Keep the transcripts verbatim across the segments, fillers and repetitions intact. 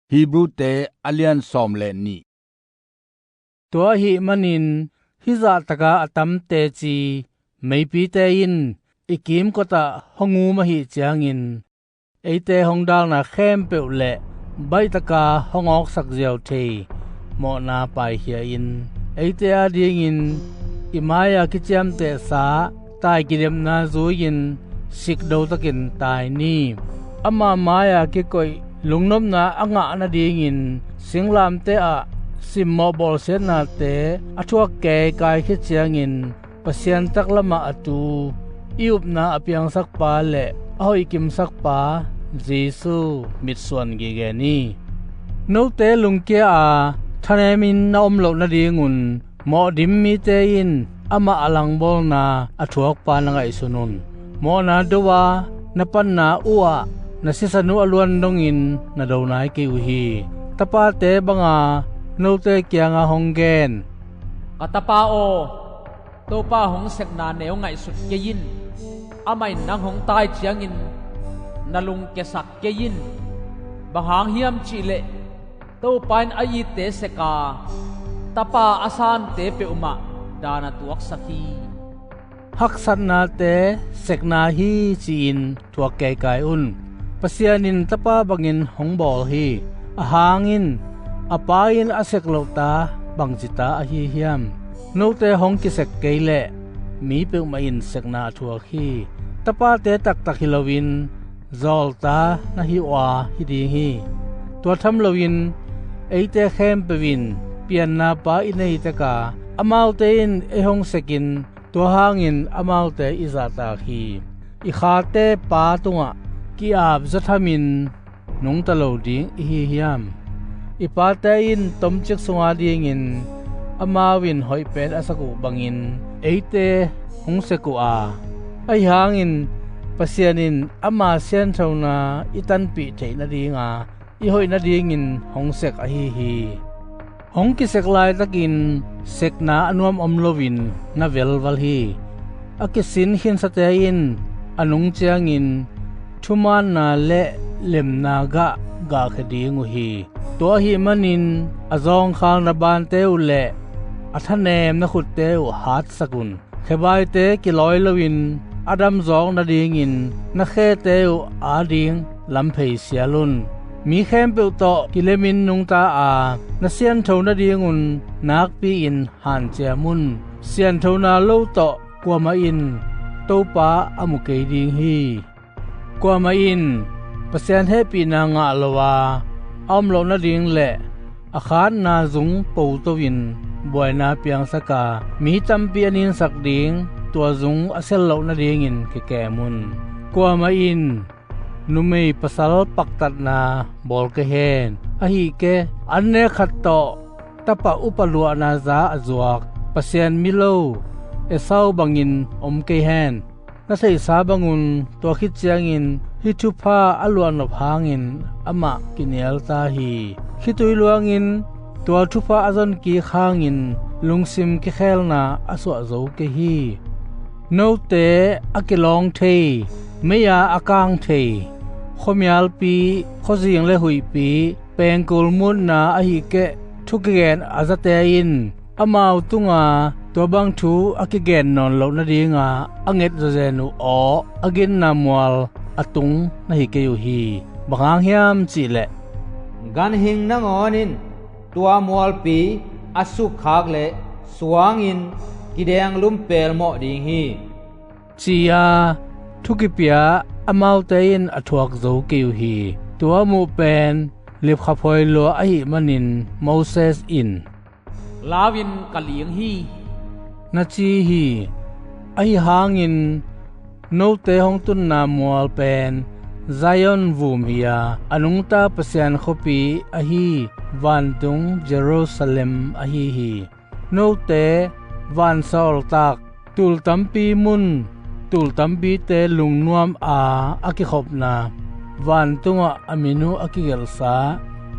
Hebrute a lian sawm le nih. Tua ahih manin hih zahtaka a tam teci meipite in i kimkotah hong um ahih ciangin, eite hong dalna khempeuh le baihtaka hong awksak ziau thei mawhna paikhia in, eite adingin i mai-a kiciamtehsa tai kidemna zui-in sikdotakin tai ni. Ama mai-a kikoih lungnopna a ngah nadingin singlamteh ah simmawh bawlsiatnate a thuak keikai khit ciangin, Pasian taklamah a tu, i upna a piangsakpa le a hoihkimsakpa Jesu mitsuan gige ni. Note lungkia-a thanemin na om loh nadingun mawhdim mite in amah a langbawlna a thuakpa na ngaihsun un. Mawhna do-a na panna uh ah na sisan uh a luan dongin na do nai kei uh hi. Tapate banga note kianga hong gen, "Ka tapa aw, Topa hong sekna neu ngaihsut kei in. Amah in nang hong tai ciangin na lungkiasak kei in. Bang hang hiam cihleh Topa in a itte sek a, tapa a sante peuhmah daan a tuaksak hi. Haksatnate sekna hi," ci-in thuak keikai un. Pasian in tapa bangin hong bawl hi. Ahang in a pa in a sek loh ta bangci ta ahi hiam? Note hong kisek kei leh mi peuhmah in sekna a thuak hi. Tapate taktak hi loin zawlta na hi uh a hi ding hi. Tua tham loin eite khempeuh in pianna pa i nei tek a, amaute in ei hong sekin tua hangin amaute i zahtak hi. I khate pa tungah ki-ap zathamin nungta lo ding i hi hiam? I pate in tomcik sunga dingin amau in hoih pen a sak uh bangin eite hong sek uh a, ahi hangin Pasian in ama sianthona i tanpih theih nadinga i hoih nadingin hong sek ahi hi. Hong kisek laitakin sekna a nuam om loin na velval hi. A kisin khinsate in a nung ciangin thumaanna le lemna gah gahkhia ding uh hi. Tua ahih manin a zawngkhal na bante uh le a thanem na khutte uh hatsak un. Khebaite kilawi loin a damzawk nadingin na khete uh ading lamphei sial un. Mi khempeuh tawh kilemin nungta a, na siantho nadingun nakpi-in hanciam un. Sianthona lo tawh kuamah in Topa a mu kei ding hi. Kuamah in Pasian hehpihna ngah lo a, a om loh nading le a khatna zung poto-in buaina piangsak a, mi tampi a ninsak ding tua zung a sel loh nadingin kikem un. Kuamah in numei pasal paktatna bawl kei hen. Ahih keh an nek khat tawh tapa upa luahna za a zuak Pasian milo Esau bangin om kei hen. Na theihsa bangun tua khit ciangin hih thupha a luahnop hangin amah kinialta hi. Khitui luangin tua thupha a zonkik hangin lungsim kikhelna a suah zo kei hi. Note a kilawng thei, mei-a a kang thei, khuamialpi, khuazing le huihpi, pengkul mutna ahih keh thu kigen a zate in amau tunga tua bang thu a kigen nawn loh nadinga a nget zawzen uh aw a ginna mual a tung na hi kei uh hi. Bang hang hiam cihleh ganhing nangawn in tua mualpi a sukkhak leh suangin kidenglum pelmawh ding hi, ci-a thu kipia amaute in a thuak zo kei uh hi. Tua muh pen lipkhaphuai lua ahih manin Moses in, "Lau-in ka ling hi," na ci hi. Ahi hangin note hong tunna mual pen Zion vum hi-a, a nungta Pasian khuapi ahi vantung Jerusalem ahi hi. Note vansawltak, tul tampi mun, tul tampite lungnuam a a kikhopna, vantungah a min uh a kigelhsa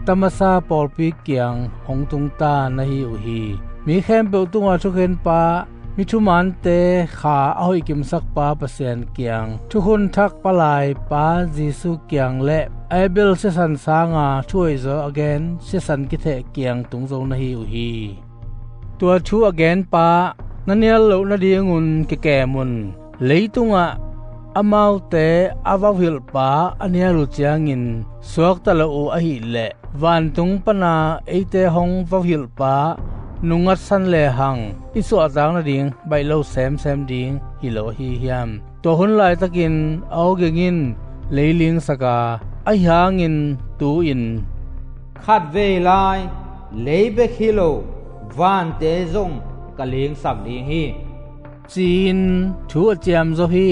tamasa pawlpi kiang hong tungta na hi uh hi. Mi khempeuh tungah thukhenpa Mi thumante kha a hoihkimsakpa Pasian kiang, thuhun thak palai Pa Jesu kiang le Abel siasan sanga thuhoihzaw a gen siasan kitheh kiang tung zo na hi uh hi. Tua thu a genpa na nial loh nadingun kikem un. Leitungah amaute a vauhilhpa a nial uh ciangin suakta lo uh ahileh vantung pana eite hong vauhilhpa nungngatsan lehang i suahtak nading baih lo semsem ding hi lo ahi hiam? Tua hun laitakin a awging in lei lingsak a, ahi hangin tu-in, "Khatvei lai lei bek hi lo, vante zong ka lingsak ding hi," ci-in thu a ciamzaw hi.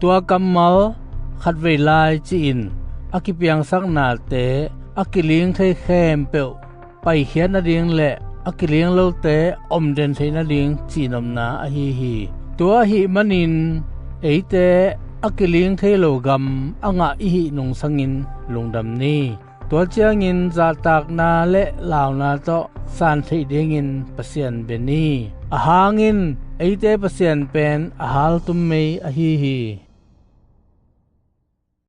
Tua kammal "khatvei lai" ci-in a kipiangsaknate a kiling thei khempeuh paikhiat nading le a kiling lote omden theih nading cihnopna ahi hi. Tua ahih manin eite a kiling thei lo gam a ngah i hih nungsangin lungdam ni. Tua ciangin zahtakna le launa tawh san theih dingin Pasian bia ni. A hangin eite Pasian pen a haltum mei ahi hi.